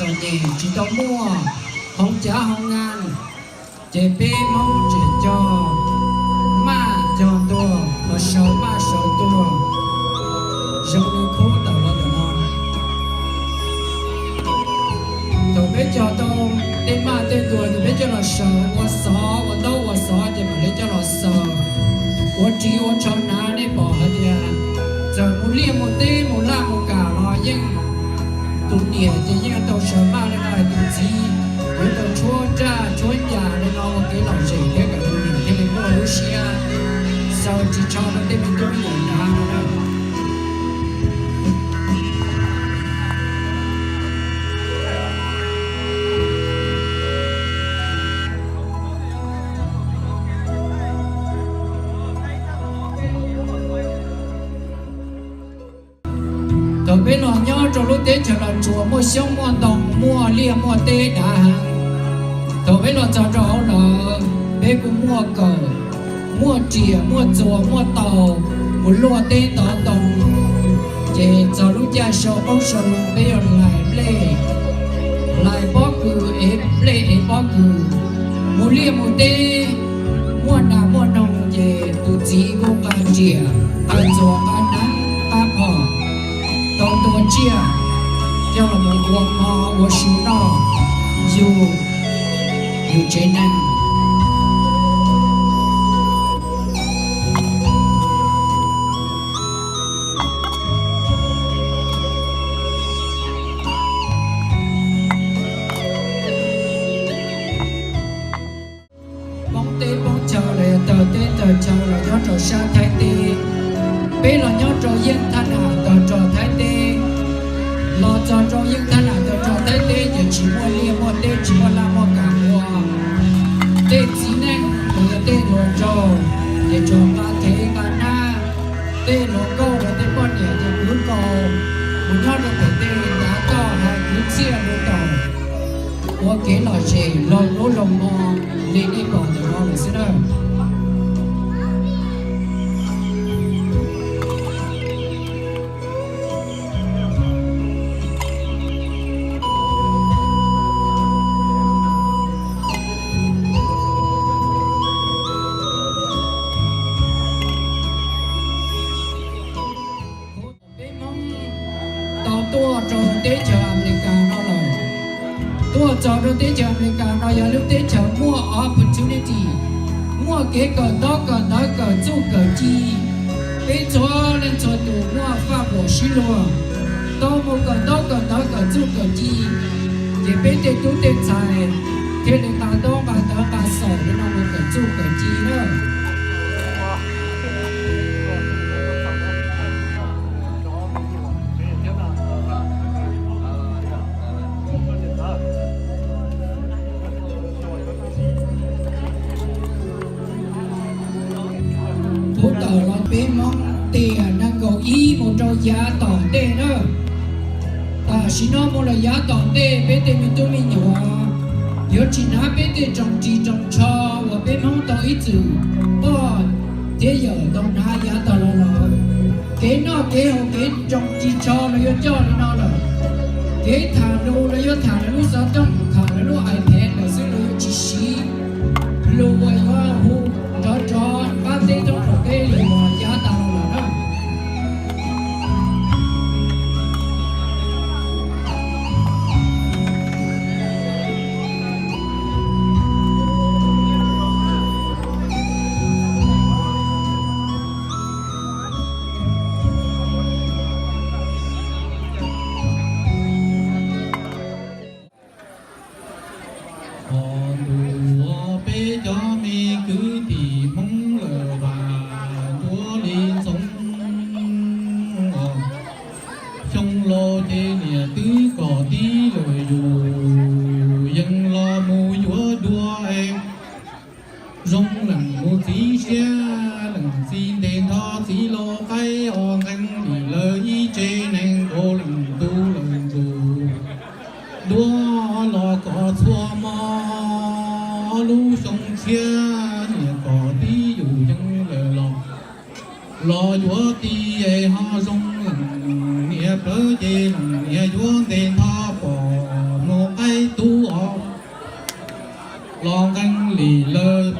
Nyem tsis tau muaj hauv cav hauv naj, ces peb Hmoob tseem cog maj cog tuag, los sawv maj sawv tuag, zoo li khub tawm los ntawm no. Thaum peb cog tau tej maj tej tuag ces peb coj los sawv ua xov, ua ntaub ua xov ces mam li coj los xaws ua ris ua tsho hnav. Nej pom hais tias txawm mus liaj mus teb mus laj mus kam los yeej, tus niam ces yeej tau sawv maj li no, tus txiv yuav tau tshuab nraj tshuab ncas li no ua kev lom zem thiab kom tus niam thiaj li muaj lub siab xaws ris tsho rau tej me tub me nyuam hnav no na. Thaum peb los nyob rau lub teb chaws Los Tsuas muaj xyoob muaj ntoo muaj liaj muaj teb dav heev. Thaum peb los txog rau hauv lawm, peb kuj muaj kawm, muaj riam, muaj txuas, muaj taus, mus luaj teb ntov ntoo. Ces txog lub caij sau qoob sau loo peb yuav hlais nplej, hlais pob kws, ev nplej ev pob kws, mus liaj mus teb, muaj nas muaj noog ces tus txiv kuj nqa riam, nqa txuas, nqa hnav, nqa phom, tau tua tsiaj coj los mus ua hmo ua su noj yug yus tsev neeg. Poob teb poob chaw los yog tawg teb tawg chaw los nyob rau sab Thaib teb. Peb los nyob rau yeej thaj nam tawg rog Thaib teb. Los txog rau yeej thaj nam tawg rog Thaib teb ces tsis muaj liaj muaj teb, tsis muaj laj muaj kam ua. Tej txiv neej los yog tej hluas nraug ces tsuas nqa thev nqa hnab, tej hluas nkauj los tej poj niam ces kwv nkaus mus nyob rau pem tej ntav toj hais kwv txhiaj lus taum, ua kev lom zem laug hnub laug hmo li nej pom ntawm no lawm xwb na. Peb Hmoob tau tuaj rau teb chaws Amelikas no lawm. Tuaj txog rau teb chaws Amelikas no yog lub teb chaws muaj opportunity, muaj kev kawm ntaub kawm ntawv kawm txuj kawm ci. Peb txhua leej txhua tus muaj faj huam sib luag, tau mus kawm ntaub kawm ntawv kawm txuj kawm ci, ces peb tej tub tej ntxhais thiaj li nqa ntaub nqa ntawv nqa xaum li no mus kawm txuj kawm ci na. Kuv tawm los peb Hmoob tiam nees nkaum ib mus rau yav tom ntej na. Tam sim no mus lawm yav tom ntej peb tej me tub me nyuam yuav tsis hnav peb tej tsoos ris tsoos tsho uas peb Hmoob tau ib txwm poj thiab yawm tau hnav yav tas los lawm. Kev noj kev haus kev tsoos ris tsho los yuav coj li no lawm. Kev tham lus los yuav tham lawv lub xov tooj, tham lawv lub iPad lawm xwb, los yuav tsis siv lus uas yuav hu nrov nrov npab teb roob qaum teb li uas yav tas los lawm na. Qhov ntuj, peb cov me kwv tij Hmoob lawm vam ncuav li ntxoov. Xyoo laus ces niam twb kom tib lawm, yus yeej los mus yuav dua es zoo leej mus txiv siab leej txiv nte nrho txiv lau qaib o nqeeb dim lawv ib tsev neeg nkaus leej ntuj leej ntuj. Dua los kom txhua hmo lub xyoo tshiab niam kom tib yus yeej lawm los, los yuav tij es ho zoo leej niam plawv ces leej niam yuav nte nrho pom hmo. Los nqee li lawm,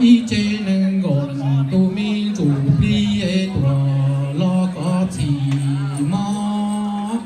ib tsev neeg nkaus leej, tus me ntsuj plig es tuag los koj txhim mob.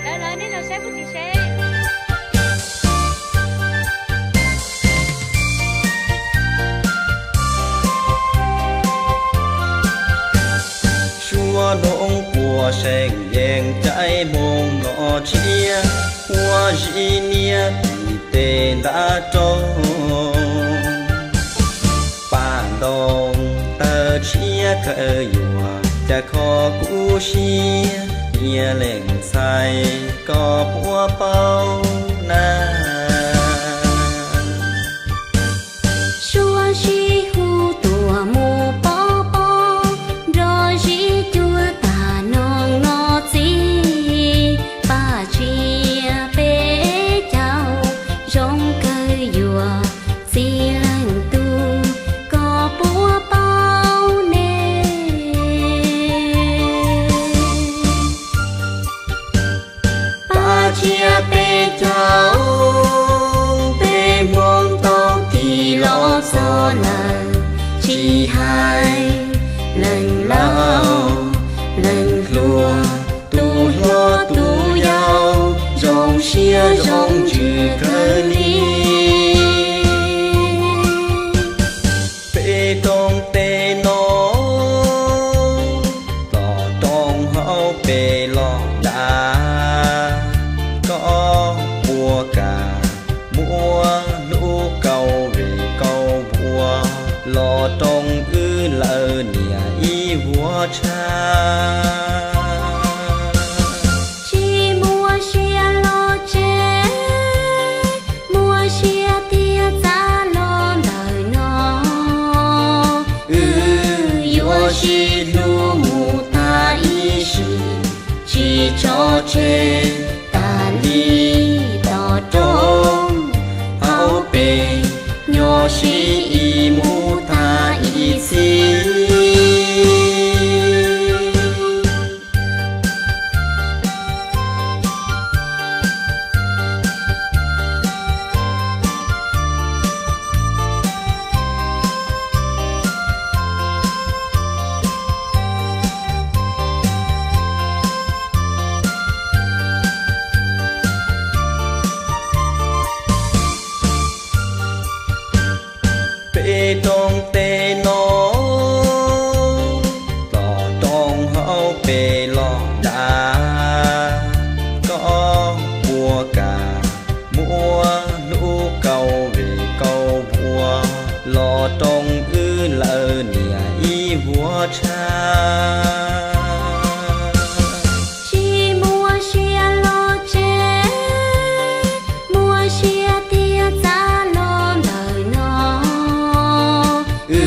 Lawv, lawv, nej los saib kuv tis seb. Suav hnub puas seem yeej caij hmoo no tshiab, ua zim niam tis tes ntab rau. Paj ntoo tawg tshiab kawg yuav, cas kho kuv siab, niam leej ntxhais koj puas paub na. Suav sib hu tuaj mus paub paub, nrog zib cuag tag noog no txiv, paj tsiab peb caug zoo kawg yuav, txiv leej tub koj puas paub ne. Paj tsiab peb caug, peb hmoob tau tig los txog lawm, tsis hais leej laus leej hluas, tus hlob tus yau, zoo siab zoo ntsws kawg li. Peb roob teb no, los roob hauv pes los dav, koj puas kam muab hlub kauv vej kauv vuas, los roob wb lawv niam ib vuag tshab. Tsis muaj siab los tseg, muaj siab tiag txav los ntawm no. Wb yuav sib hlub mus tag ib sim, tsis tso tseg tas li tom roob hauv pes, nyob sib ib mus tag ib txhis. Peb roob teb no, los roob hauv pes los dav, koj puas kam muab hlub kauv vej kauv vuas, los roob wb lawv niam ib vuag tshab. Tsis muaj siab los tseg, muaj siab tiag txav los ntawm no. Wb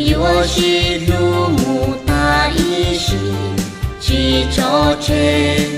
yuav sib hlub mus tag ib sim, tsis tso tseg